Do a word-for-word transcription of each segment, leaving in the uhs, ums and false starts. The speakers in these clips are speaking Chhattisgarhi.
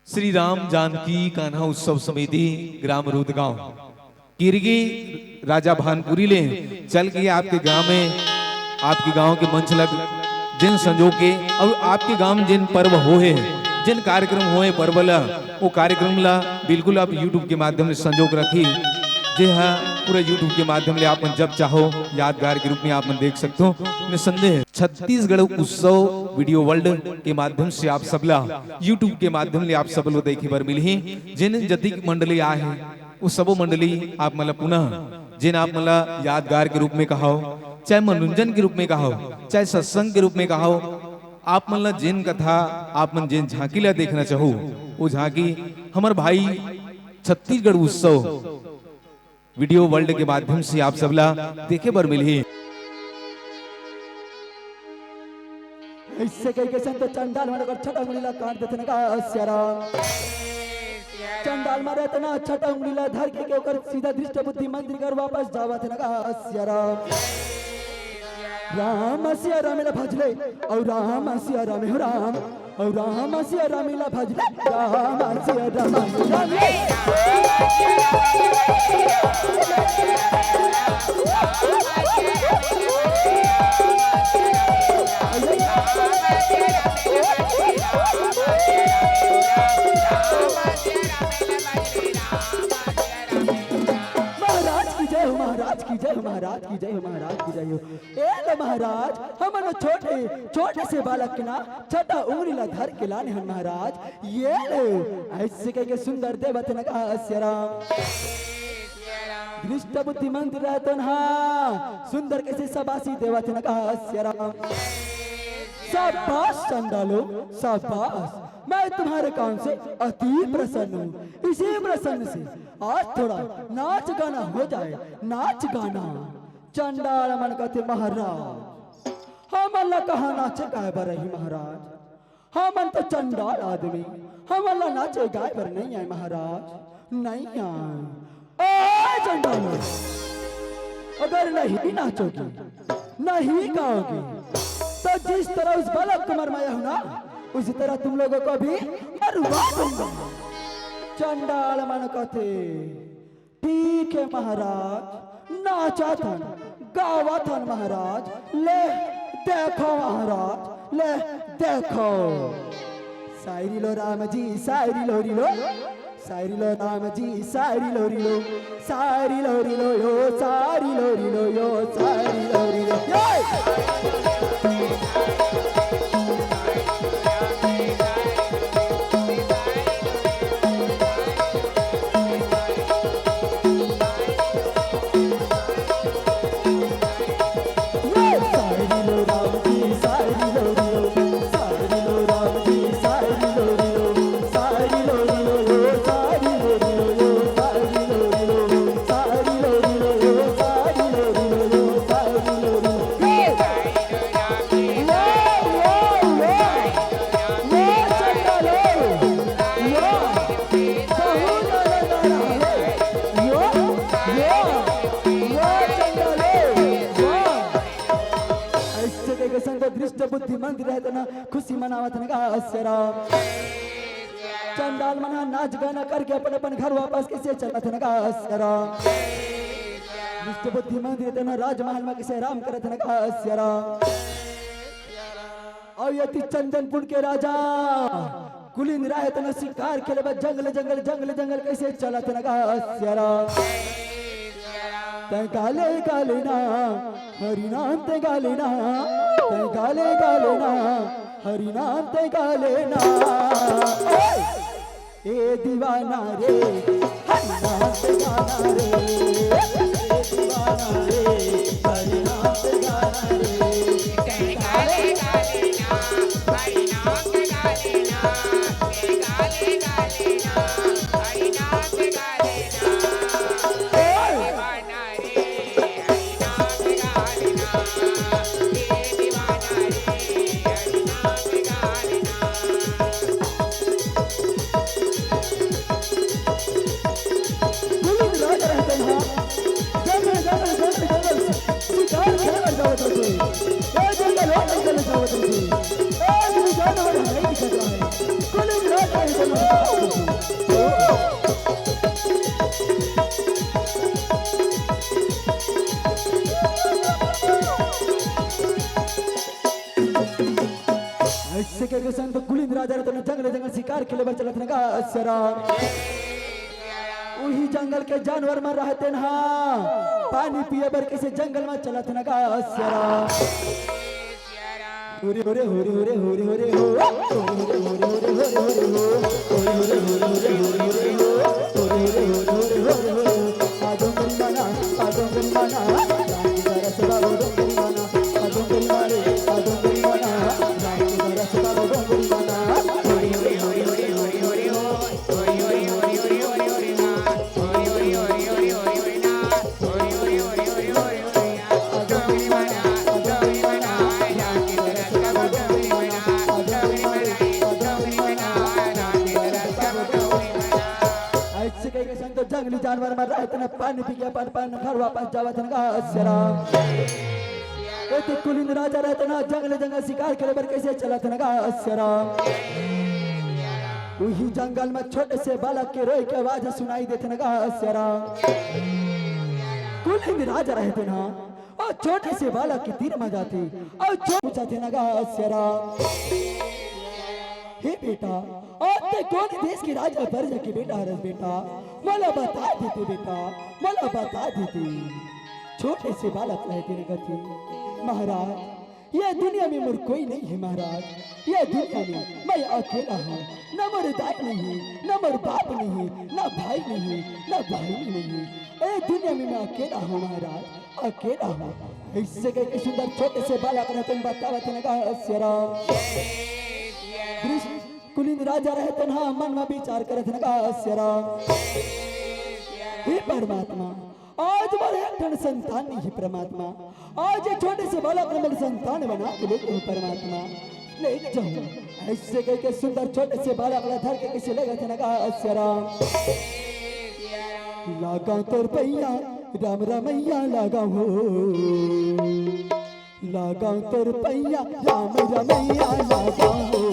श्री राम जानकी कान्हा उत्सव समिति, ग्राम रुदगांव, किरगी राजा भानपुरी ले चल के आपके गांव में, आपके गांव के मंच लग जिन संजो के, अउ आपके गांव में जिन पर्व होहे, जिन कार्यक्रम होहे पर्व ला, वो कार्यक्रम ला बिल्कुल आप YouTube के माध्यम ले संजो के रखी, जे हा पूरा YouTube के माध्यम ले आप मन जब चाहो यादगार के रूप में आप मन देख सकते हो। निसंदेह छत्तीसगढ़ उत्सव वीडियो वर्ल्ड के माध्यम से आप सबला, YouTube के माध्यम ले आप सब लो देखे बर मिलही। जिन जतिक मंडली आए हे, वो सबो मंडली आप मन ला पुनः, जिन आप मन ला यादगार के रूप में कहाओ, चाहे मनोरंजन के रूप में कहाओ, चाहे सत्संग के रूप में कहाओ, आप मन ला जिन कथा, आप मन जिन झांकी ला देखना चाहो, वो झांकी हमर भाई छत्तीसगढ़ उत्सव वीडियो वर्ल्ड के माध्यम से आप सबला देखे बर मिलही। ऐसे कह के संत चंडाल मन कर छटा उंगली ला काट देथे न गा सियाराम। चंडाल मारे तना छटा उंगली ला धर के, के ओकर सीधा दृष्ट बुद्धि मंदिर कर वापस जावत न गा सियाराम। राम सिया राम ला भजले, और राम सिया राम हो राम, और राम सिया राम ला भजले, राम सिया राम राम। महाराज की जय हो, महाराज की जय हो, महाराज की जय हो, महाराज की जय हो। ए लो महाराज, हमन छोटे, छोटे से बालक के ना छटा उंगली ला धर के लाने हन महाराज। ये ले, ऐसे कह के सुंदर देवत न कहा सियाराम। दृष्ट बुद्धि मंत्र रहतन हा, सुंदर कैसे सबासी देवत न कहा सियाराम। शाबाश चंडालो, शाबाश, मैं तुम्हारे काम से अति प्रसन्न हूँ। इसी प्रसन्न से आज थोड़ा नाच गाना हो जाए, नाच गाना। चंडाल मन कथे महाराज, हमन ला कहाँ नाचे गाए बर रही महाराज? हमन तो चंडाल आदमी, हमन ला नाचे गाए बर नहीं आए महाराज, नहीं आए। ए चंडाल, अगर नहीं नाचोगे, नहीं गाओगे, तो जिस तरह उस बालक को मरवाया हूँ ना, उसी तरह तुम लोगों को भी मरवा दूंगा। चंडाल मन कथे, ठीक है महाराज, नाचत हन, गावत हन महाराज। ले देखो महाराज, ले देखो। सायरी लो राम जी, सायरी लो री लो, सायरी लो राम जी, सायरी लो री लो, सायरी लो री लो यो, सायरी लो री लो यो, सायरी लो री लो यो। ऐसे कहिके संत दृष्ट बुद्धि मंदिर रहत ना खुशी मनावत न गा सियाराम। चंडाल मन ह नाच गाना करके अपन अपन घर वापस कैसे चलत न गा सियाराम। दृष्ट बुद्धि मंदिर रहत ना राजमहल में कैसे आराम करत न गा सियाराम। अउ यति चंदनपुर के राजा कुलिंद राय तना शिकार खेले बर जंगल, जंगल, जंगल, जंगल कैसे चलत न गा सियाराम। तैं गाले गाले ना, हरि नाम तैं गाले ना, तैं गाले गाले ना, हरि नाम तैं गाले ना। ए दीवाना रे, हरि नाम तैं गाना रे। ए दीवाना रे, हरि नाम तैं गाना रे। अइसे कहिके संत कुलिंद राजा रहितेन जंगल जंगल शिकार खेले बर चलत हे न गा सियाराम। उही जंगल के जानवर मन रहितेन हा पानी पिए बर कइसे जंगल म चलत हे न गा सियाराम। होरे होरे होरे होरे होरे होरे हो। होरे होरे होरे होरे होरे होरे हो। होरे होरे होरे होरे होरे होरे हो। होरे होरे होरे होरे होरे होरे हो। आ डोंगरी माना, आ डोंगरी माना, राम के दरस बाबू डोंगरी माना, आ डोंगरी मारे, आ डोंगरी माना, राम के दरस बाबू डोंगरी माना। होरे होरे होरे होरे होरे होरे हो। अइसे कहिके संत जंगली जानवर मन रहितेन पानी पी के अपन अपन घर वापस जावत हे न गा सियाराम। एती कुलिंद राजा रहितेन जंगल जंगल शिकार करे बर कइसे चलत हे न गा सियाराम। उही जंगल म छोटे से बालक के रोए के आवाज सुनाई देत हे न गा सियाराम। कुलिंद राजा रहितेन ओ छोटे से बालक के तीर म जाथे अउ जो पूछथे न गा सियाराम। हे बेटा, आज तक कोन देश के राजा पर जाके बेटा हरस बेटा, मोला बता देते बेटा, मोला बता देते। छोटे से बालक रहितेन कथे, महाराज, ये दुनिया में मोर कोई नहीं है महाराज। ये दुनिया में मैं अकेला हूँ। न मोर दाई नहीं है, न मोर बाप नहीं है, न भाई नहीं है, न बहिनी नहीं है। ये दुनिया में मैं अकेला हूँ महाराज, अकेला हूँ। अइसे कहिके सुंदर छोटे से बालक रहितेन बतावत हे न गा सियाराम। कृष्ण कुलिंद राजा रहितेन हा मन म विचार करत हे न गा सियाराम। हे परमात्मा, आज मोर एक ठन संतान नहीं हे परमात्मा। आज ये छोटे से बालक ल मोर संतान बना के लेके जाहूँ परमात्मा, लेके जाहूँ। अइसे कहिके सुंदर छोटे से बालक ल धर के कइसे लेगथे न गा सियाराम। लागा तोर पैया राम रमैया लागा हो। लागा तोर पैया राम रमैया लागा हो।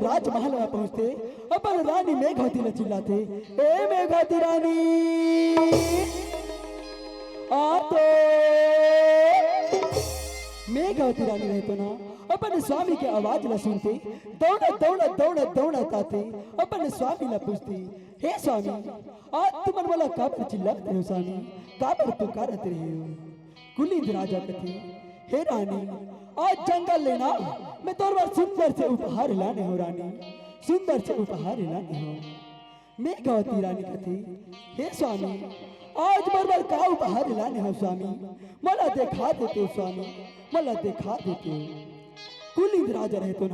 राजमहल में पहुंचते अपन रानी मेघवती ल चिल्लाथे, ए मेघवती रानी, आ तो। मेघवती रानी रहितेन अपन स्वामी के आवाज ल सुनते दौड़त दौड़त दौड़त दौड़त आथे अपन स्वामी ल पूछथे, हे स्वामी, आज तुमन मोला काबर चिल्लात रहे हो स्वामी, काबर पुकारत रहे हो? कुलिंद राजा कथे, हे रानी, आज जंगल ले ना मैं तोर बर सुंदर से उपहार लाने हो रानी, सुंदर से उपहार लाने हो। मेघवती रानी कथे, हे स्वामी, आज मोर बर का उपहार लाने हो स्वामी, मोला देखा देते स्वामी, मोला देखा देते। कुलिंद राजा रहितेन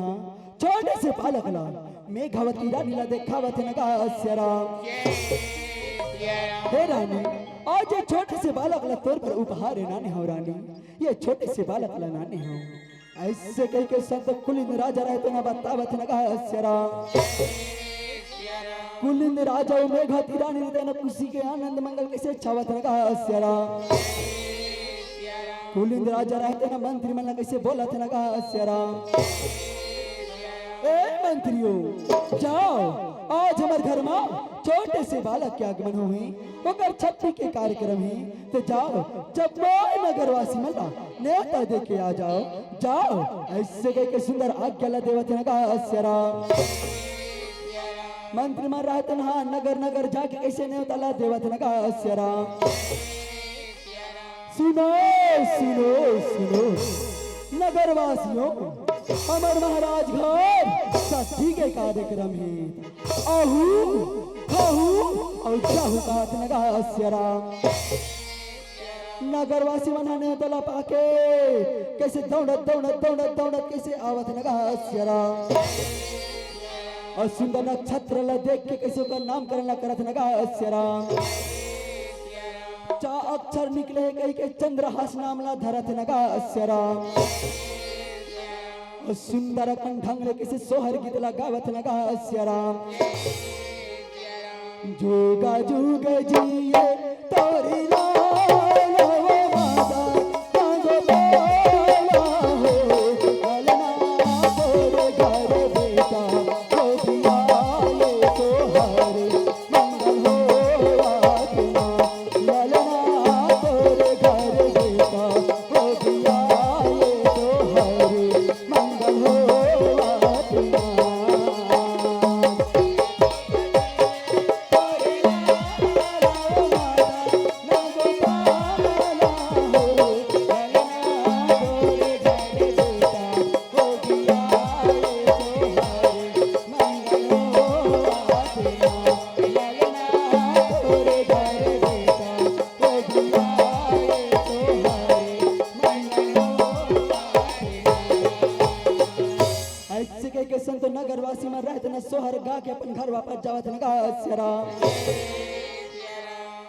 छोटे से बालक ला मेघवती रानी ला देखावत हे न गा सियाराम। हे रानी, आज ये छोटे से बालक ला तोर बर उपहार लाने हो रानी, ये छोटे से बालक ला लाने हो। अइसे कहिके संत कुलिंद राजा रहितेन बतावत हे न गा सियाराम। कुलिंद राजा अउ मेघवती रानी रहितेन खुशी के आनंद मंगल कइसे छावत हे न गा सियाराम। कुलिंद राजा रहितेन मंत्री मन ला कइसे बोलत हे न गा सियाराम। ए मंत्रियों, जाओ, आज हमर घर मा छोटे से बालक के आगमन होही, ओकर छट्ठी के कार्यक्रम हे, त जाओ, जम्मो नगरवासी मन ला नेवता दे के आ जाओ, जाओ। अइसे कहिके सुंदर आज्ञा ला देवत हे न गा सियाराम। मंत्री मन रहत ना नगर नगर जाके कइसे नेवता ला देवत न गा सियाराम। सुनो, सुनो, सुनो, नगरवासियों, हमर महाराज घर छट्ठी के कार्यक्रम हे। आहू, खाहू अउ जाहू कहत न गा सियाराम। नगरवासी मन ह नेवता ला पाके कइसे दौड़त, दौड़त, दौड़त, दौड़त कइसे आवत न गा सियाराम। अउ सुंदर नक्षत्र ला देख के कइसे ओकर नामकरण ला करत न गा सियाराम। चा अक्षर निकले हे कहिके चंद्रहास नाम ला धरत न गा सियाराम। अउ सुंदर अकन ढंग ले कइसे सोहर गीत ला गावत न गा सियाराम। जुग जुग जिए तोरी लाल हो माता, कांदो बोला हो, ललना तोरे घर बेटा, गोदिया ले तोहरे मंगल हो आत्मा, ललना तोरे घर बेटा, गोदिया ले तोहरे मंगल हो आत्मा। अइसे कहिके संत नगरवासी मन रहत न सोहर गा के अपन घर वापस जावत न गा सियाराम।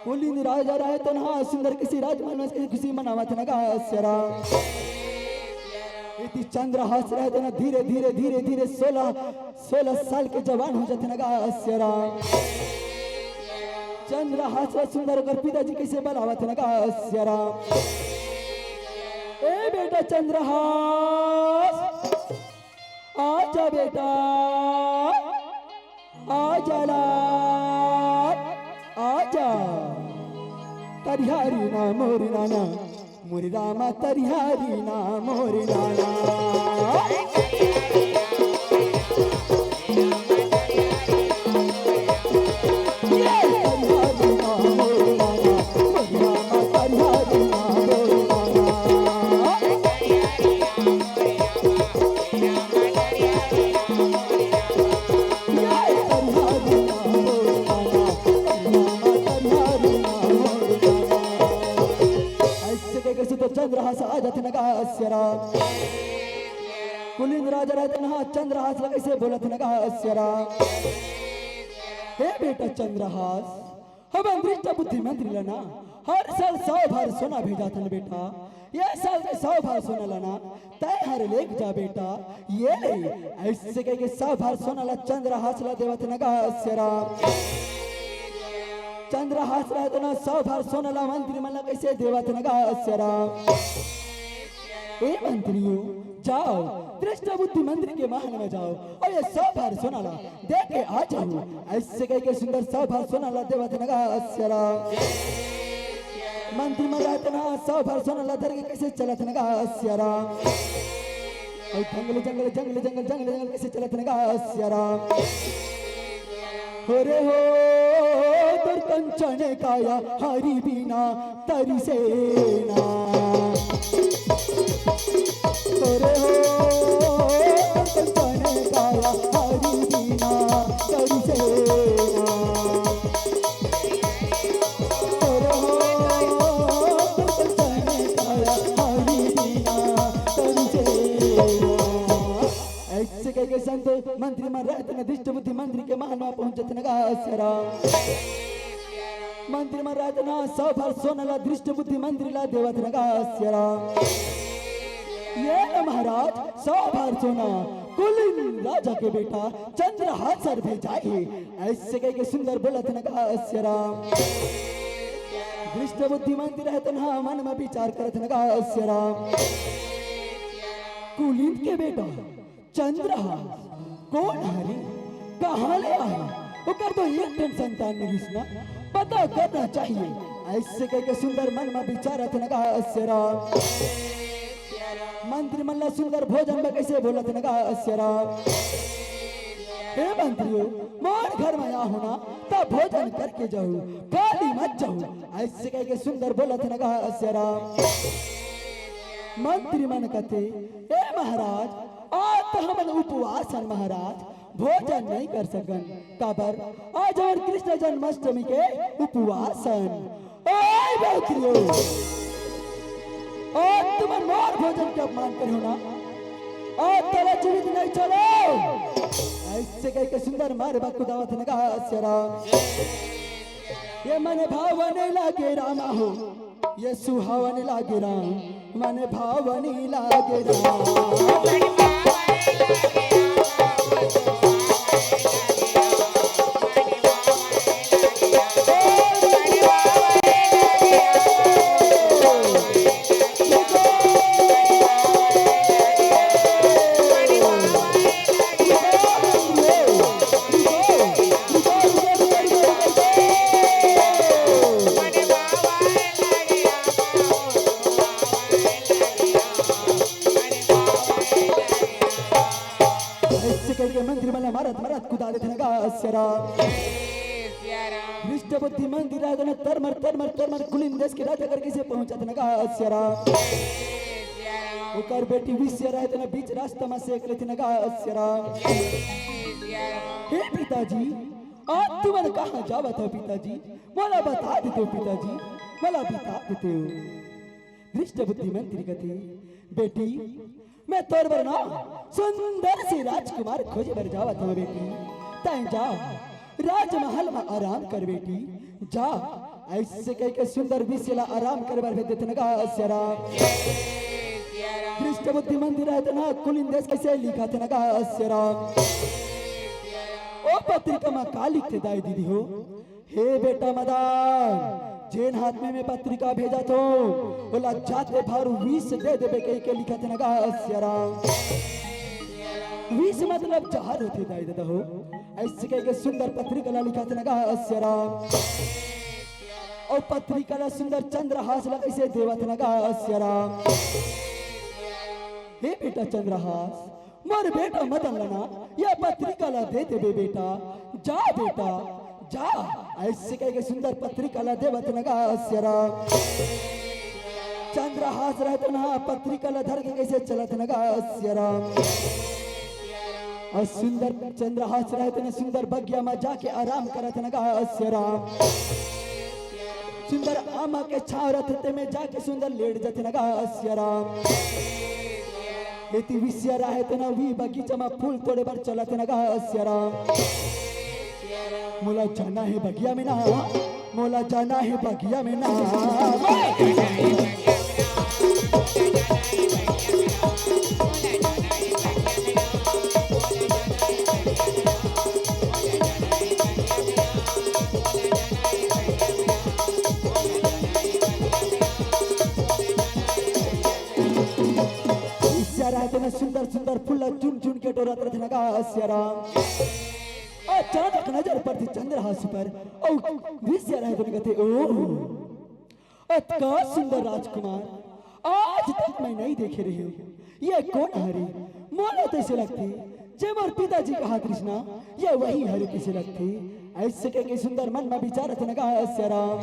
कुलीन राजा रहत न हा सुंदर कइसे राजमहल में कइसे खुशी मनावत न गा सियाराम। इति चंद्रहास रहत न धीरे धीरे धीरे धीरे सोलह सोलह साल के जवान हो जात न गा सियाराम। चंद्रहास ला सुंदर ओकर पिताजी कइसे बलावत न गा सियाराम। ए बेटा चंद्रहास, आजा बेटा, आजा लाल, आजा। तरिहारी ना मोरी नाना, मोरी रामा तरिहारी ना मोरी नाना। अइसे कहिके सुंदर चंद्रहास आ जाथे नगा सियाराम। कुलीन राजा रहत नहा चंद्रहास ला कइसे बोलत नगा सियाराम। हे बेटा चंद्रहास, हमन दृष्ट बुद्धि मंत्री ला ना हर साल सौ भार सोना भेजाथन बेटा। ये साल के सौ भार सोना ला ना तैं हर लेके जा बेटा। ये ले, अइसे कहिके सौ भार सोना ला चंद्रहास ला देवत नगा सियाराम। चंद्रहास रहत ना सौ भार सोना ला मंत्री मन ला कइसे देवत नगा सियाराम। ए मंत्रियों, जाओ दृष्ट बुद्धि मंत्री के महल में जाओ अउ ये सौ भार सोना ला दे के आ जाहू। अइसे कहिके सुंदर सौ भार सोना ला देवत नगा सियाराम। मंत्री मन रहत ना सौ भार सोना ला धर के कइसे चलत नगा सियाराम। अउ जंगल जंगल जंगल जंगल जंगल जंगल कइसे चलत नगा सियाराम। हो रे हो, तोर कंचन काया हरि बिना तरिसे ना। तोरे हो कंचन काया हरि बिना तरिसे ना। तोरे हो कंचन काया हरि बिना तरिसे ना। अइसे कहिके संत मंत्री मन रहत न दृष्ट बुद्धि मंत्री के महल में पहुंचत नगा सियाराम। मंत्री मन रहत ना सौ भार सोना ला दृष्ट बुद्धि मंत्री ला देवत नगा सियाराम। ये ले महाराज सौ भार सोना कुलीन राजा के बेटा चंद्रहास हर भेजाय हे। अइसे कहिके सुंदर बोलत नगा सियाराम। दृष्ट बुद्धि मंत्री रहत ना मन में विचार करत नगा सियाराम। कुलीन के बेटा चंद्रहास कोन हरे, कहाँ ले आए? ओकर तो एक ठन संतान नइ रिहिस ना, पता करना चाहिए। अइसे कहिके सुंदर मन में विचारत नगा सियाराम। मंत्री मन ला सुंदर भोजन में कइसे बोलत नगा सियाराम। हे मंत्री हो, मोर घर में आहो ना, त भोजन करके जाहू, खाली मत जाहू। अइसे कहिके सुंदर बोलत हे न गा सियाराम। मंत्री मन कथे, ए महाराज, आज त हमन उपवास हन महाराज, भोजन नइ कर सकन। काबर? आज हमर कृष्ण जन्माष्टमी के उपवास हन। ओए मंत्री हो, आज तुमन मोर भोजन के अपमान करे हो ना, आज तोला जीवित नइ छोड़ों। अइसे कहिके सुंदर मारे बा कुदावत हे न गा सियाराम। ये मन भावन लागे रामा हो, ये सुहावन लागे राम, मन भावन लागे राम। अइसे कहिके मंत्री मन ला मारत मारत कुदा देथे न गा सियाराम। दुष्ट बुद्धि मंत्री रहत हे न तरमर तरमर तरमर कुलिन देश के राजा कर कइसे पहुंचत हे न गा सियाराम। ओकर बेटी विषया रहत हे न बीच रास्ता म सेक लेथे न गा सियाराम। हे पिताजी, आज तुमन कहाँ जावत हो पिताजी? मोला बता देते हो पिताजी, मोला बता देते हो। दुष्ट बुद्धि मंत्री कथे, बेटी, मैं तोर बर ना सुंदर से राजकुमार खोजे बर जावत हूँ बेटी। तैं जा, राजमहल में आराम कर बेटी, जा। अइसे कहिके सुंदर विषया ला आराम करे बर भेज देथे न गा सियाराम। दुष्ट बुद्धि मंत्री रहत हे न कुलिन देश कइसे लिखत हे न गा सियाराम। ओ पत्रिका म का लिखथे दाई दीदी हो? हे बेटा मदन, जेन हाथ में मैं पत्रिका भेजत हूँ, ओला जाते भर विष दे देबे कहिके लिखत हे न गा सियाराम। विष मतलब जहर होथे दाई ददा हो। अइसे कहिके सुंदर पत्रिका ला लिखत हे न गा सियाराम। अउ पत्रिका ला सुंदर चंद्रहास ला कइसे देवत हे न गा सियाराम। हे बेटा चंद्रहास, मोर बेटा मदन ला ना, ये पत्रिका ला दे देबे बेटा, जा बेटा, जा। अइसे कहिके सुंदर पत्रिका ला देवत हे न गा सियाराम। चंद्रहास रहत हे न, पत्रिका ला धर के कइसे चलत हे न गा सियाराम। अउ सुंदर चंद्रहास रहत हे न, सुंदर बगिया म जाके आराम करत हे न गा सियाराम। सुंदर आमा के छांव रथे, तेमे जाके सुंदर लेट जथे न गा सियाराम। एती विषया रहत हे न, उही बगीचा म फूल तोड़े बर चलत हे न गा सियाराम। मोला जाना हे बगिया में ना, मोला जाना हे बगिया में ना। विषया रहत हे न, सुंदर सुंदर फूल ला चुन चुन के टोरत रथे न गा सियाराम। अचानक नजर पड़थे चंद्रहास पर, अउ विषया रहत हे न कथे, ओ, अतका सुंदर राजकुमार आज तक मैं नइ देखे रहेंव। ये कोन हरे? मोला तो अइसे लगथे, जे मोर पिताजी कहात रिहिस ना, ये वही हरे कहिके लगथे। अइसे कहिके सुंदर मन म विचारत हे न गा सियाराम।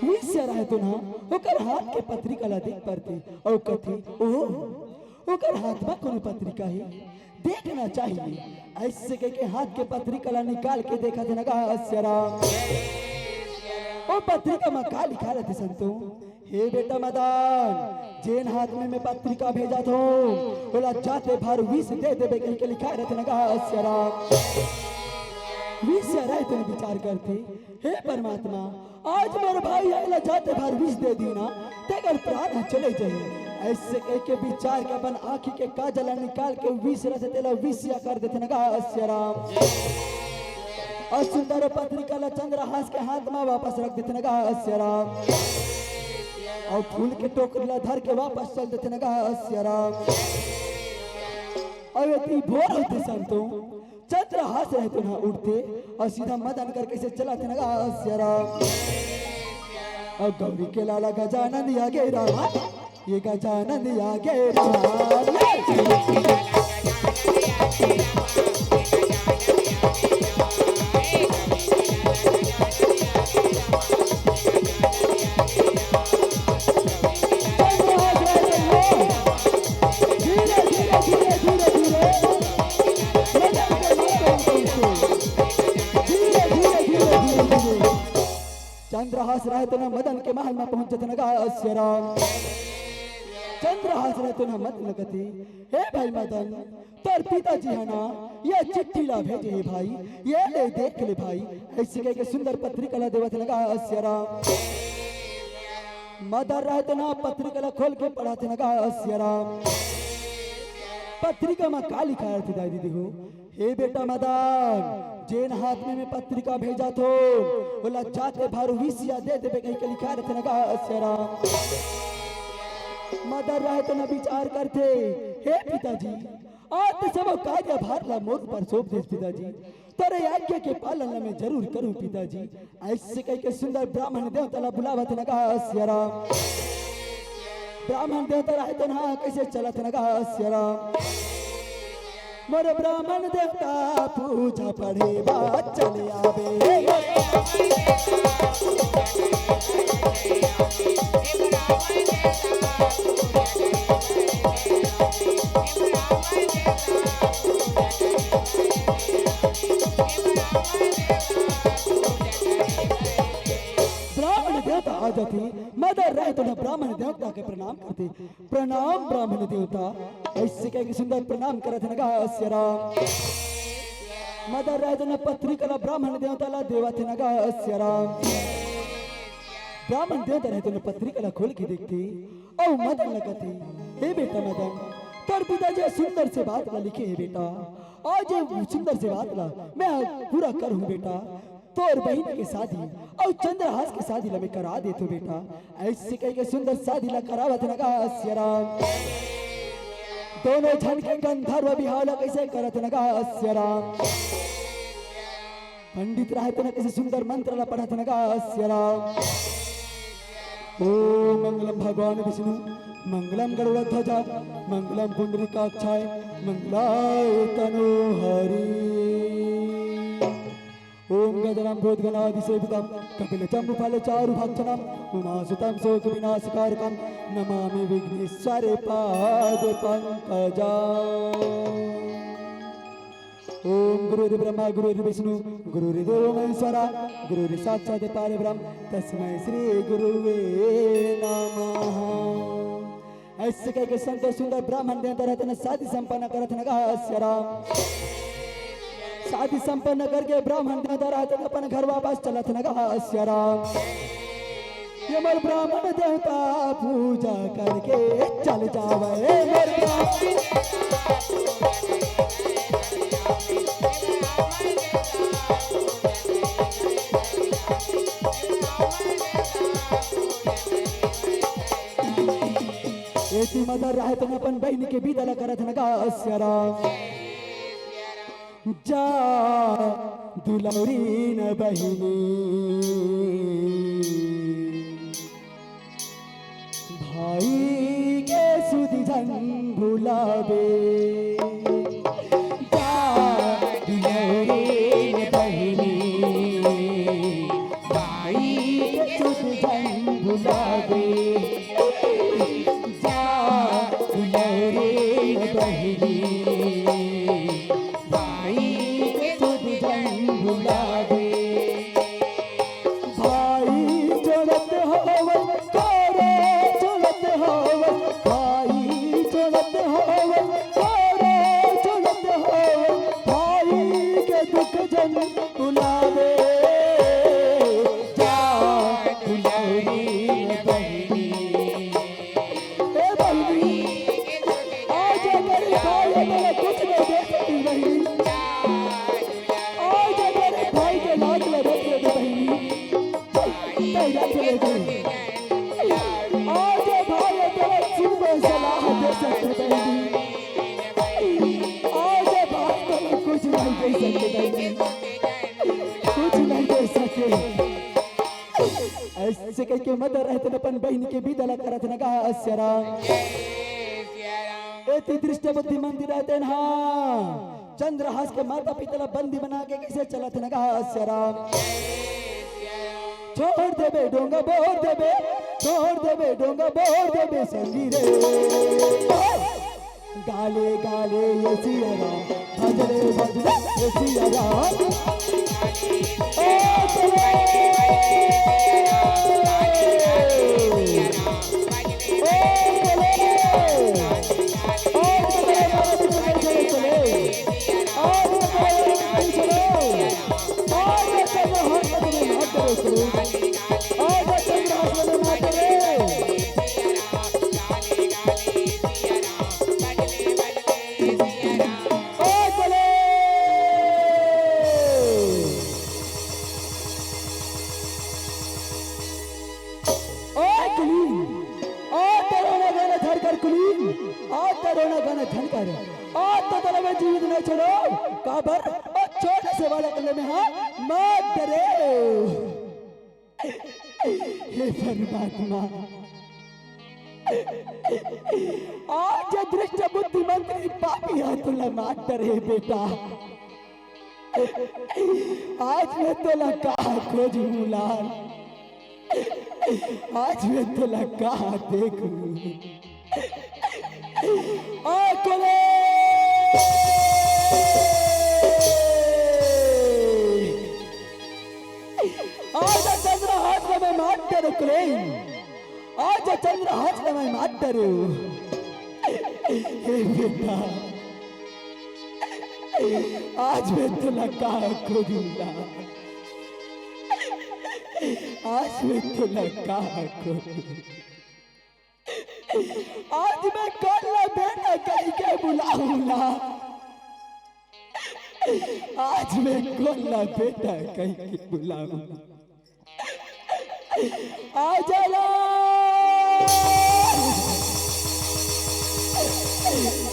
विषया रहत हे न, ओकर हाथ के पत्रिका ला देख परथे अउ कथे, ओ, ओकर हाथ म कोनो पत्रिका हे, देखना चाहिए। अइसे कहिके हाथ के पत्रिका ला निकाल के देखत हे न गा सियाराम। ओ पत्रिका म का लिखाय रथे संतो? हे बेटा मदन, जेन हाथ में मैं पत्रिका भेजत हूँ, ओला जाते भर विष दे देबे कहिके लिखाय रथे न गा सियाराम। विषया रहत हे न विचार करथे, हे परमात्मा, आज मोर भाई ह एला जाते भर विष दे दिही ना, तेकर प्राण ह चले जाही। अइसे कहिके विचार के अपन आँखी के काजल ला निकाल के विष रथे तेला विषया कर देथे न गा सियाराम। अउ सुंदर पत्रिका ला चंद्रहास के हाथ म वापस रख देथे न गा सियाराम। अउ फूल के टोकरी ला धर के वापस चल देथे न गा सियाराम। अउ एती भोर होथे संतो, चंद्रहास रहत हे न उठथे अउ सीधा मदन कर कइसे चलत हे न गा सियाराम। अउ गौरी के लाला गजानन आ गे राम, ये गजानन आ गे राम। चंद्रहास रहे तेन मदन के महल म पहुंच जथे न गा सियाराम। चंद्रहास रहे तेन मदन ल कथे, हे भाई मदन, तोर पिताजी ह ना ये चिट्ठी ला भेजे हे भाई, ये ले देख ले भाई। अइसे कहिके सुंदर पत्रिका ला देवत हे न गा सियाराम। मदन रहे तेन पत्रिका ला खोल के पढ़त हे न गा सियाराम। पत्रिका म का लिखाय रथे दाई दीदी हो? हे बेटा मदन, जेन हाथ में मैं पत्रिका भेजत हों, ओला जाते भर विसिया दे देबे कहिके लिखाय रथे न गा सियाराम। मदन रहे तेन विचार करथे, हे पिताजी, आज तो सब कार्यभार ला मोर ऊपर सौंप देस पिताजी। तोरे आज्ञा के पालन ला मैं जरूर करूं पिताजी। अइसे कहिके सुंदर ब्राह्मण देवता ला बुलावत हे न गा सियाराम। ब्राह्मण देवता रहे तेन कइसे चलत हे न गा सियाराम। मोर ब्राह्मण देवता पूजा पढ़े बर चले आबे। ब्राह्मण देवता आ जाथे, मदन रहे तेन ब्राह्मण देवता के प्रणाम करथे। प्रणाम ब्राह्मण देवता। अइसे कहिके सुंदर प्रणाम करत हे न गा सियाराम। मदन रहे तेन पत्रिका ला ब्राह्मण देवता ला देवत हे न गा सियाराम। ब्राह्मण देवता रहे तेन पत्रिका ला खोल के देखथे, अउ मदन ल कथे, हे बेटा मदन, तोर पिताजी सुंदर से बात ला लिखे हे बेटा। आज ये सुंदर से बात ला मैं पूरा करहूं बेटा। तोर बहिन के शादी अउ चंद्रहास के शादी ला मैं करा देथों बेटा। अइसे कहिके सुंदर शादी ला करावत हे न गा सियाराम। दोनों झन के गंधर्व बिहाव ला कइसे करत हे न गा सियाराम। पंडित रहे तेन कइसे सुंदर मंत्र ला पढ़त हे न गा सियाराम। ओम मंगलम भगवान विष्णु, मंगलम गरुड़ध्वजा, मंगलम पुंडरीकाक्षाय, मंगलाय तनोहरि। ओम गजानन भूतगणादिसेवितम, कपिलजम्बूफलचारुभक्षणम, उमासुतम शोकविनाशकारकम, नमामि विघ्नेश्वर पाद पंकजम। ओम गुरुर्ब्रह्मा गुरुर्विष्णु गुरुर्देवो महेश्वरा, गुरुर्साक्षात् परब्रह्म तस्मै श्री गुरुवे नमः। अइसे कहिके संतोष सुंदर ब्राह्मण देवता रहे तेन शादी संपन्न करत हे न गा सियाराम। शादी संपन्न करके ब्राह्मण देवता रहे तेन अपन घर वापस चलत हे न गा सियाराम। ये मोर ब्राह्मण देवता पूजा करके चल जावय। मोर ब्राह्मण एती मदन रहे तेन अपन बहिनी के बिदा ला करत हे न गा सियाराम। जा दुलौरी न बहिनी, भाई के सुधि झन भुलाबे। जा दुलौरी न बहिनी, भाई के सुधि झन भुलाबे। जा दुलौरी न बहिनी, भाई के सुधि झन भुलाबे। भाई छोड़त हवय, कारे छोड़त हवय, भाई छोड़त हवय, कारे छोड़त हवय, भाई के दुख झन भुलाबे। जा दुलौरी न बहिनी। ए बहिनी, आज अगर भाई तेला कुछ नहीं दे सके बहिनी, आज अगर भाई के लाज ला रख ले बहिनी, तै रख ले बहिनी। आज भाई तेला सुन में सलाह दे सकते बहिनी, आज भाई तेला कुछ नहीं दे सके बहिनी, कुछ नहीं दे सके। अइसे कहिके मदन रहे तेन अपन बहिनी के बिदा ला करत हे न गा सियाराम। एती दृष्ट बुद्धि मंद रहे तेन हा चंद्रहास के माता पिता ला बंदी बना के कइसे चलत हे न गा सियाराम। छोड़ देबे डोंगा बोर देबे, छोड़ देबे डोंगा बोर देबे संगी रे। गाले गाले ये सिया राम, भजले भजले ये सिया राम। ओ चलो, ओ चलो, ओ चलो, चलो, चलो, चलो। ओए कुलीन, ओ तोर रोना गाना झन कर कुलीन, ओ तोर रोना गाना झन कर, ओ तो तोला मैं जीवित नहीं छोड़ो, काबर? ओ छोटे से बालक ले में हाँ, मत डरे। हे परमात्मा, आज दुष्ट बुद्धि मंत्री पापी हा तोला मत डरे बेटा। आज मैं तोला कहाँ खोजहूँ लाल, आज मैं तोला कहाँ देखहूँ। आ कोले! आज चंद्रहास में मार डरे कुले। आज चंद्रहास में मार डरे। हे बेटा, आज मैं तोला कहाँ खोजहूँ लाल, आज मैं तोला कहाँ खोजहूँ। आज मैं कोन ला बेटा कहिके बुलाहूँ लाल, आज मैं कोन ला बेटा कहिके बुलाहूँ। आजा लाल,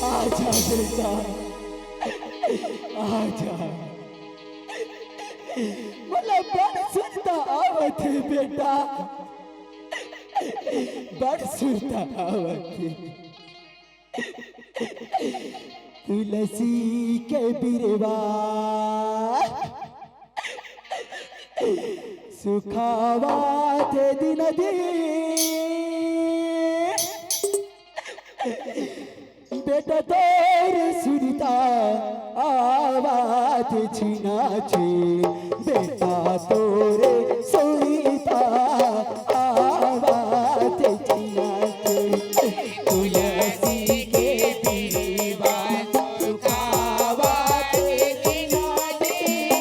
आजा बेटा, आजा। मोला बड़ सुरता आवत हे बेटा, बड़ सुरता आवत हे। तुलसी के बिरवा सुखावत हे दिन दिन। बेटा तोर सुरता आवत हे छिना छिन, बेटा तोर सुरता आवत हे छिना छिन। तुलसी के बिरवा सुखावत हे छिना छिन।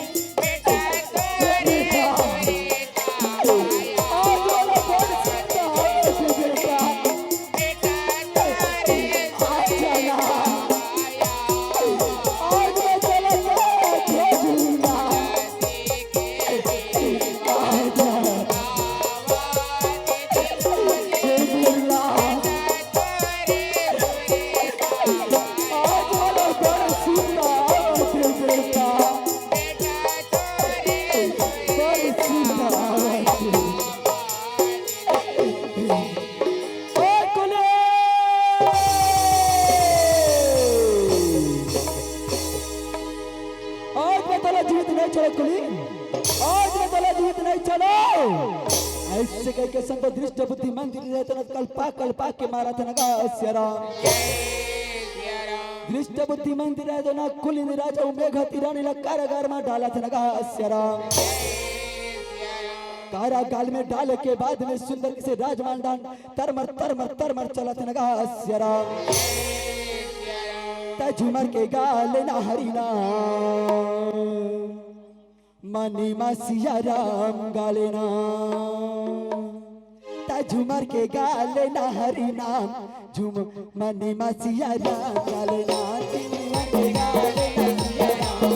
आज मैं तोला जीवित नहीं छोड़ो कुली, आज मैं तोला जीवित नहीं छोड़ो। ऐसे कहिके संत दृष्ट बुद्धि मंत्री रहे तो न कल्पा कल्पा के मारत हे न गा सिया राम। दृष्ट बुद्धि मंत्री रहे तो न कुलीन राजा अउ मेघवती रानी ला कारागार में डालत हे न गा सिया राम। कारागार में डाले के बाद में सुंदर से राजमान डान तरमर तरमर तरमर चलत हे न गा सिया राम। त झूमर के गाले ना हरि नाम, मनी मा सिया राम गाले ना। त झूमर के गाले ना हरि नाम, झूम मनी मा सिया राम गाले ना। झूमर के गाले ना सिया राम।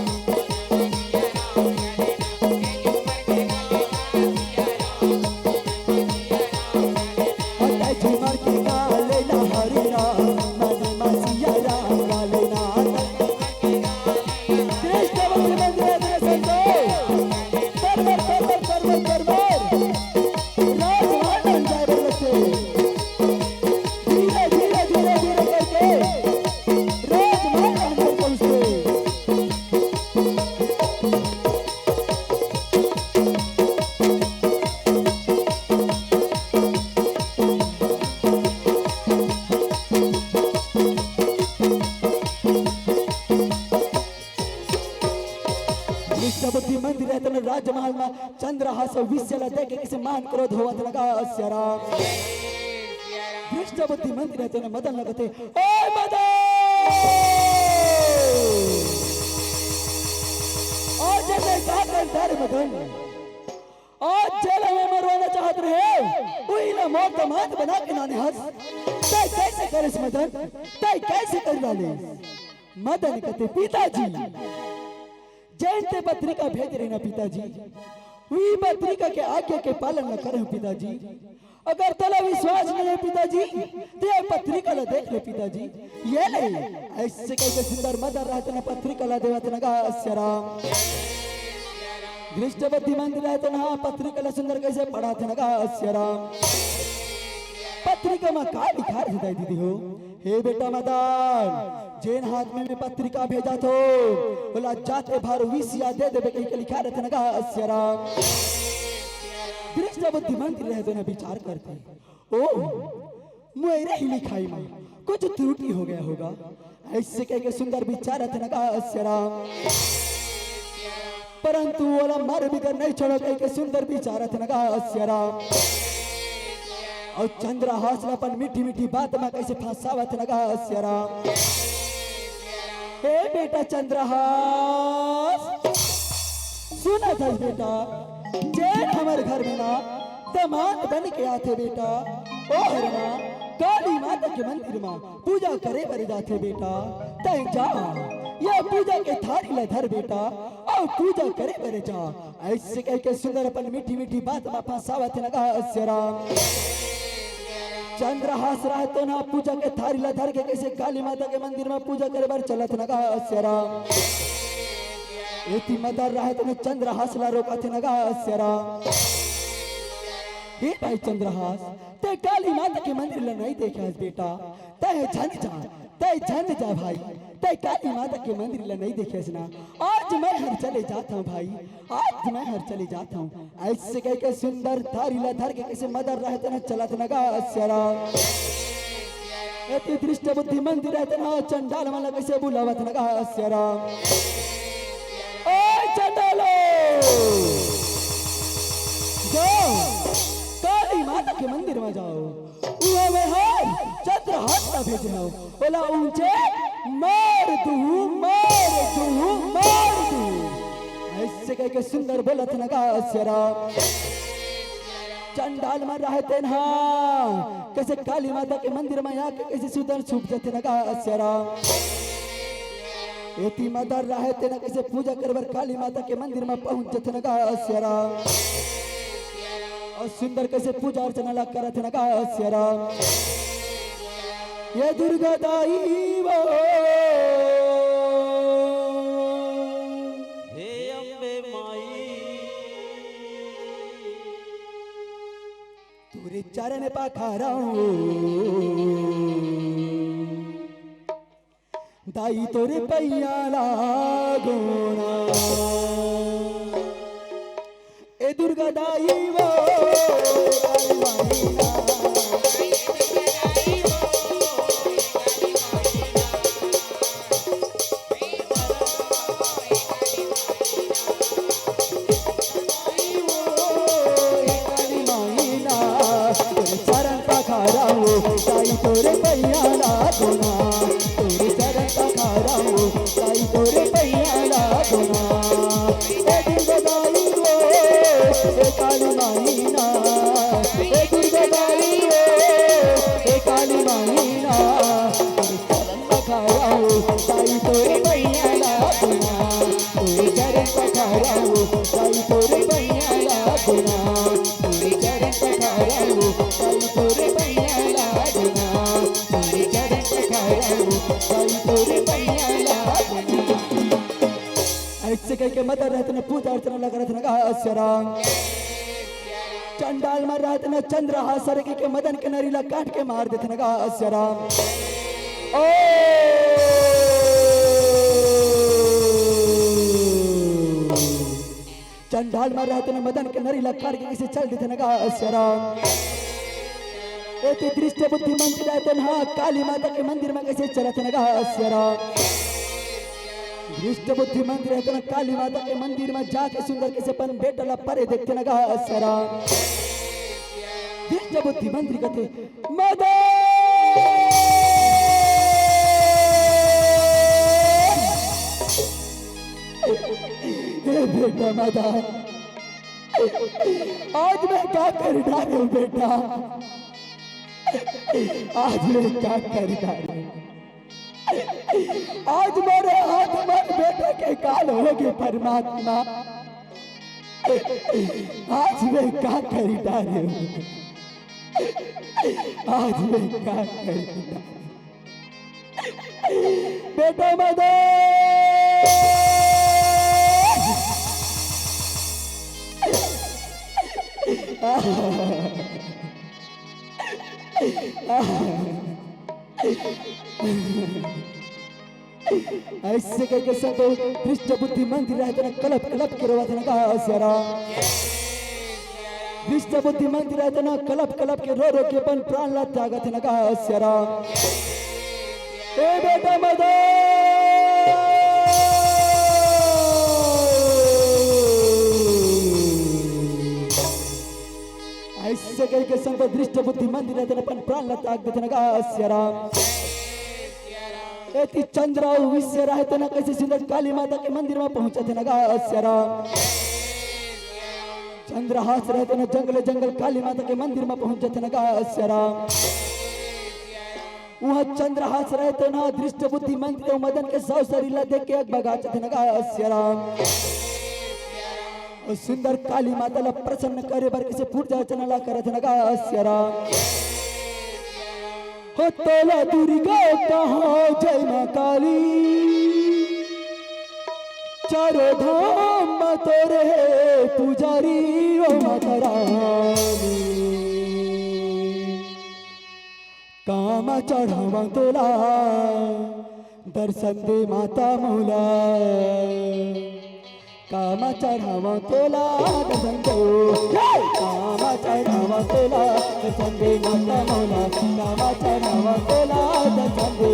चंद्रहास विष ला देख के कइसे मान क्रोध होवत हे न गा सियाराम। धृष्ट बुद्धि मंत्री हे तेन मदन ला कथे, "ए मदन! आज मैं का कर डर मदन?" आज जेला मैं मरवाना चाहत रहे, उही ला मोर दमाद बना के लाने हस। तैं कइसे करेस मदन? तैं कइसे कर डालेस? मदन कथे, "पिताजी, जेन तें पत्रिका भेजे रहे न पिताजी, उही पत्रिका के आज्ञा के पालन न करे हंव पिताजी। अगर तोला विश्वास नइ हे पिताजी, त ए पत्रिका ला देख ले पिताजी। ये ले।" अइसे कहिके सुंदर मदन रहत हे न पत्रिका ला देवत हे न गा सियाराम। धृष्ट बुद्धि मंत्री रहत हे न पत्रिका ला सुंदर कइसे पढ़त हे न गा सियाराम। पत्रिका म का लिखाय रहिथे दाई दीदी हो? "हे बेटा मदन, जेन हाथ में मैं पत्रिका भेजत हों, ओला जाते भर विष ला दे देबे," कहिके लिखाय रहिथे न गा सियाराम। धृष्ट बुद्धि मंत्री रहत हे न विचार करथे, "ओ, मोरे ही लिखाई में कुछ त्रुटि हो गया होगा।" अइसे कहिके सुंदर विचारत हे न गा सियाराम। परंतु ओला मर बिगर नइ छोड़ों कहिके सुंदर विचारत हे न गा सियाराम। अउ चंद्रहास ला अपन मीठी मीठी बात म कइसे फंसावत हे न गा सियाराम। "हे बेटा चंद्रहास, सुनत हस बेटा, जेन हमर घर में ना दमाद बन के आथे बेटा, ओ हर ना काली माता के मंदिर म पूजा करे बर जाथे बेटा। तैं जा, ये पूजा के थारी ला धर बेटा, अउ पूजा करे बर जा।" अइसे कहिके सुंदर अपन मीठी मीठी बात म फंसावत हे न गा सियाराम। चंद्रहास रहत हे न पूजा के थारी ला धर के कइसे काली माता के मंदिर म पूजा करे बर चलत हे न गा सियाराम। एती मदन रहत हे न चंद्रहास ला रोकत हे न गा सियाराम। "हे भाई चंद्रहास, तैं काली माता के मंदिर ला नइ देखे हस बेटा, तैं झन जा, तैं झन जा भाई, तैं काली माता के मंदिर ला नइ देखे हस ना, आज मैं हर चले जात हंव भाई, आज मैं हर चले जात हंव।" अइसे कहिके सुंदर थारी ला धर के कइसे मदन रहत हे न चलत हे न गा सियाराम। एती धृष्ट बुद्धि मंत्री रहत हे न चंडाल मन ला कइसे बुलावत हे न गा सियाराम। "ए चंडालो, जाओ, काली माता के मंदिर म जाओ, उहाँ मैं हर चंद्रहास ला भेजे हंव, ओला उंचे मार दूहूं, मार दूहूं, मार दूहूं।" अइसे कहिके सुंदर बोलत हे न गा सियाराम। चंडाल मन रहत हे न कइसे काली माता के मंदिर म आके कइसे सुंदर छुप जथे न गा सियाराम। एती मदन रहत हे न कइसे पूजा करे बर काली माता के मंदिर म पहुंच जथे न गा सियाराम। अउ सुंदर कइसे पूजा अर्चना ला करत हे न गा सियाराम। "ये दुर्गा दाई वो, हे अम्बे माई, तोरे चरण पखारंव, दाई तोरे पैया लागों ना। ए दुर्गा दाई वो, काली माई ना। दाई वो, काली माई ना। तोरे चरण पखारंव, दाई तोरे पैया लागों ना। तोरे चरण पखारंव, दाई तोरे पैया लागों ना। ए दुर्गा दाई वो, ए काली माई ना। ए दुर्गा दाई वो, ए काली माई ना। तोरे चरण पखारंव, दाई तोरे पैया लागों ना। तोरे चरण पखारंव, दाई तोरे पैया लागों ना। तोरे चरण पखारंव, दाई तोरे पैया लागों ना। तोरे चरण पखारंव, दाई तोरे पैया लागों ना। अइसे कहिके मदन रहत हे न पूजा अर्चना ला करत हे न गा सियाराम। चंडाल मन रहत हे न चंद्रहास ला कहिके मदन के नरी ला काट के मार देथे न गा सियाराम। ओ चंडाल मन रहत हे न मदन के नरी ला काट के कइसे चल देथे न गा सियाराम। एती धृष्ट बुद्धि मंत्री रहत हे न काली माता के मंदिर म कइसे चलत हे न गा सियाराम। धृष्ट बुद्धि मंत्री रहते ना काली माता के मंदिर में जाके सुंदर कइसे अपन बेटा ला परे देखते ना गा सियाराम। धृष्ट बुद्धि मंत्री कहते, मदन, ए बेटा मदन, आज मैं का कर डारे हूँ बेटा, आज मैं का कर डारे हूँ। आज मोरे हाथ मोर बेटा के काल होगे परमात्मा। आज मैं का कर डारे हूँ, आज मैं का कर डारे हूँ। बेटा मदन। अइसे कहिके संत धृष्ट बुद्धि मंत्री रहते ना कलप कलप के रोवत ना गा सियाराम। धृष्ट बुद्धि मंत्री रहते ना कलप कलप के रो रो के अपन प्राण ला त्यागत ना गा सियाराम। ए बेटा मदन। अइसे कहिके संत धृष्ट बुद्धि मंत्री रहते ना अपन प्राण ला त्याग देते ना गा सियाराम। एती चंद्र अउ विश्व रहते ना कइसे सुंदर काली माता के मंदिर में पहुंचत ना गा सियाराम। चंद्रहास रहते ना जंगल जंगल काली माता के मंदिर में पहुंचत ना गा सियाराम। उहाँ चंद्रहास रहते ना धृष्ट बुद्धि मंत्री अउ मदन के सव शरीर ला देख के अगबगाचत ना गा सियाराम। अउ सुंदर काली माता ला प्रसन्न करे बर कइसे पूजा अर्चना ला करत ना गा सियाराम। हो तोला दुर्गा कहो जय माँ काली, चारों धाम में तोरे पुजारी ओ माता रानी। कामा चढ़ावा तोला दर्शन दे माता मोला। कामा चढ़ावा तोला दर्शन दे। कामा चढ़ावा तोला दर्शन दे माता मोला। कामा चढ़ावा तोला दर्शन दे।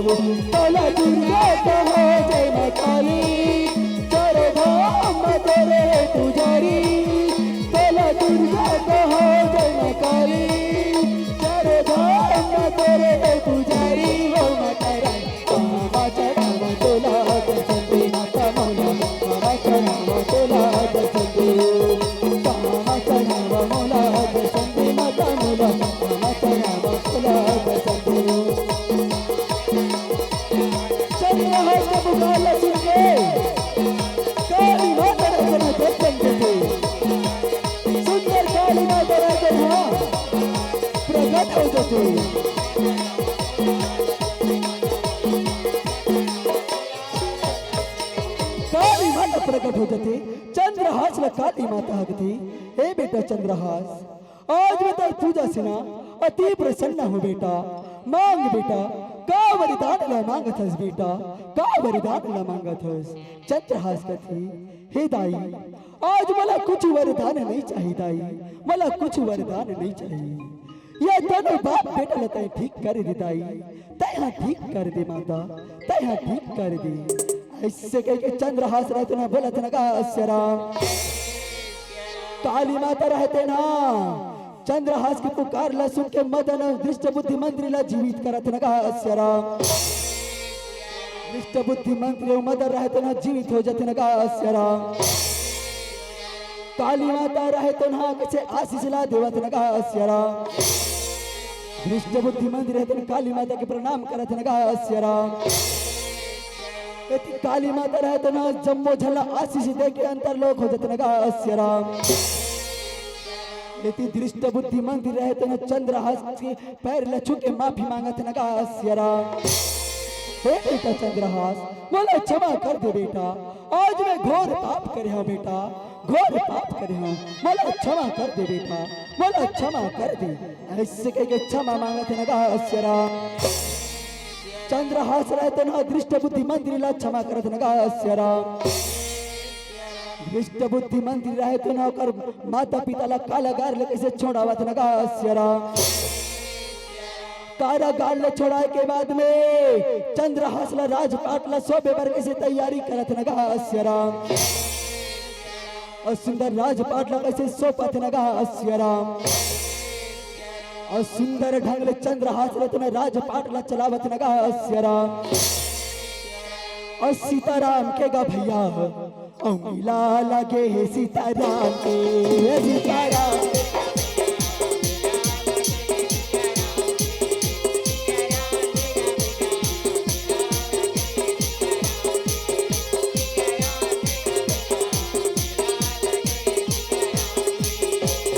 तोला दुर्गा कहो जय माँ काली, चारों धाम में तोरे पुजारी। तोला दुर्गा कहो जय माँ काली, चारों धाम में तोरे पुजारी हो माता रानी। कामा चढ़ावा तोला दर्शन दे माता मोला। कामा चढ़ावा तोला दर्शन दे। कामा चढ़ावा मोला दर्शन दे माता मोला। कामा चढ़ावा तोला दर्शन दे। चंद्रहास के पुकार ला सुन के काली माता रायते ना दर्शन देथे। सुंदर काली माता रायते ना प्रकट हो जाथे। काली माता प्रकट हो जाथे। चंद्रहास ला काली माता ह कथे, ए बेटा चंद्रहास, आज मैं तोर पूजा से ना अति प्रसन्न हूँ बेटा। मांग बेटा, का वरदान ला मांगत हस बेटा, का वरदान ला मांगत हस? चंद्रहास कथे, हे दाई, आज मोला कुछ वरदान नहीं चाही दाई, मोला कुछ वरदान नहीं चाही। ये दोनों बाप बेटा ला तैं ठीक कर दे दाई, तैं हा ठीक कर दे माता, तैं हा ठीक कर दे। अइसे कहिके चंद्रहास रहते ना बोलत ना गा सियाराम। काली माता रहते ना चंद्रहास के पुकार ला सुन के मदन अउ धृष्ट बुद्धि मंत्री ला जीवित करत ना गा सियाराम। धृष्ट बुद्धि मंत्री अउ मदन रहते ना जीवित हो जाते ना गा सियाराम। काली माता रहते ना कइसे आशीष ला देवत ना गा सियाराम। धृष्ट बुद्धि मंत्री रहते ना काली माता के प्रणाम करत ना गा सियाराम। एती काली माता रहते ना जम्मो झन ला आशीष दे के अंतरलोक हो जाते ना गा सियाराम। एती धृष्ट बुद्धि मंत्री रहते ना चंद्रहास के पैर ला छू के माफी मांगत ना गा सियाराम। हे बेटा चंद्रहास, मोला क्षमा कर दे बेटा, आज मैं घोर पाप करे हूँ बेटा, घोर पाप करे हूँ, मोला क्षमा कर दे बेटा, मोला क्षमा कर दे। अइसे कहिके क्षमा मांगत ना गा सियाराम। चंद्रहास रहते ना धृष्ट बुद्धि मंत्री ला क्षमा करत ना गा सियाराम। धृष्ट बुद्धि मंत्री रहते ना ओकर माता पिता ला कारागार ले कइसे छोड़ावत ना गा सियाराम। कारागार ले छोड़ाए के बाद में चंद्रहास ला राजपाट ला सौंपे बर कइसे तैयारी करत हे न गा सियाराम। अउ सुंदर राजपाट ला कइसे सौंपत हे न गा सियाराम। अउ सुंदर ढंग ले चंद्रहास ला तेन राजपाट ला चलावत हे न गा सियाराम। अउ सीताराम के गा भइया, अउ मेला लगे हे सीताराम के, सीताराम के।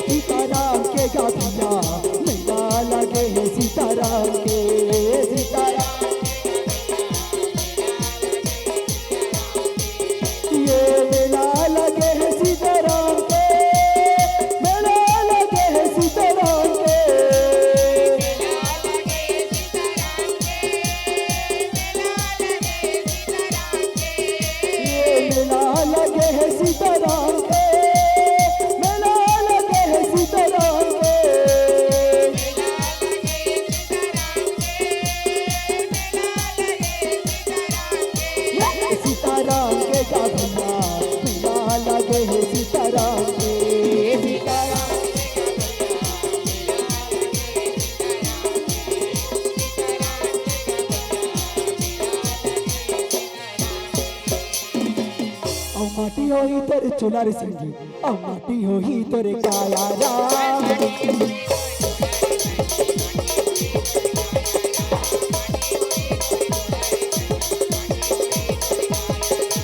सीताराम के गा भइया, मेला लगे हे सीताराम के, सीताराम। ये मेला लगे हे सीताराम के, मेला लगे हे सीताराम के। ये मेला लगे हे सीताराम के, मेला लगे हे सीताराम के। सीताराम के गा भइया, मेला लगे हे सीताराम के, सीताराम। अउ माटी होही तोर चोला रे सिंगी, अउ माटी होही तोर काया राम।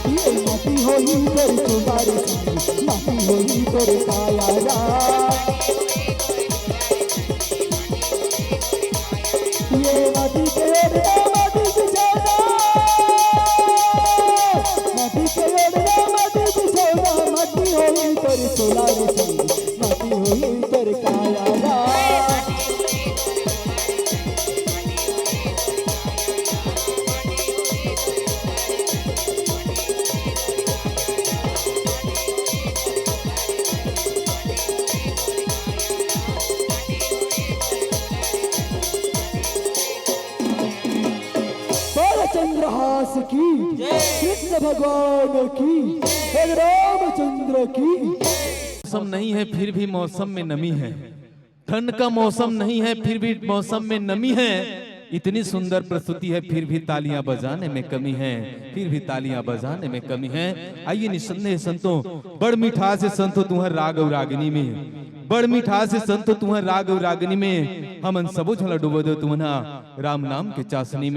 ये माटी होही तोर चोला रे सिंगी, माटी होही तोर काया राम। ये माटी के रे माटी बिछौना, माटी के रे माटी बिछौना, माटी होही तोर चोला रे सिंगी, माटी होही तोर काया राम। बोल चंद्रहास की, कृष्ण भगवान की, भगवान रामचंद्र की। मौसम नहीं है, फिर भी मौसम में नमी है। ठंड का मौसम नहीं है, फिर भी मौसम में नमी है। इतनी सुंदर प्रस्तुति है, फिर भी तालियां बजाने में कमी है, फिर भी तालियां बजाने में कमी है। आइए निसंदेह संतो, बड़ मिठास हे संतो तुंहर राग अउ रागिनी में, बड़ मिठास हे संतो तुंहर राग अउ रागिनी में। हमन सबो झन ला डुबो देव तुमन हा राम नाम के चासनी में।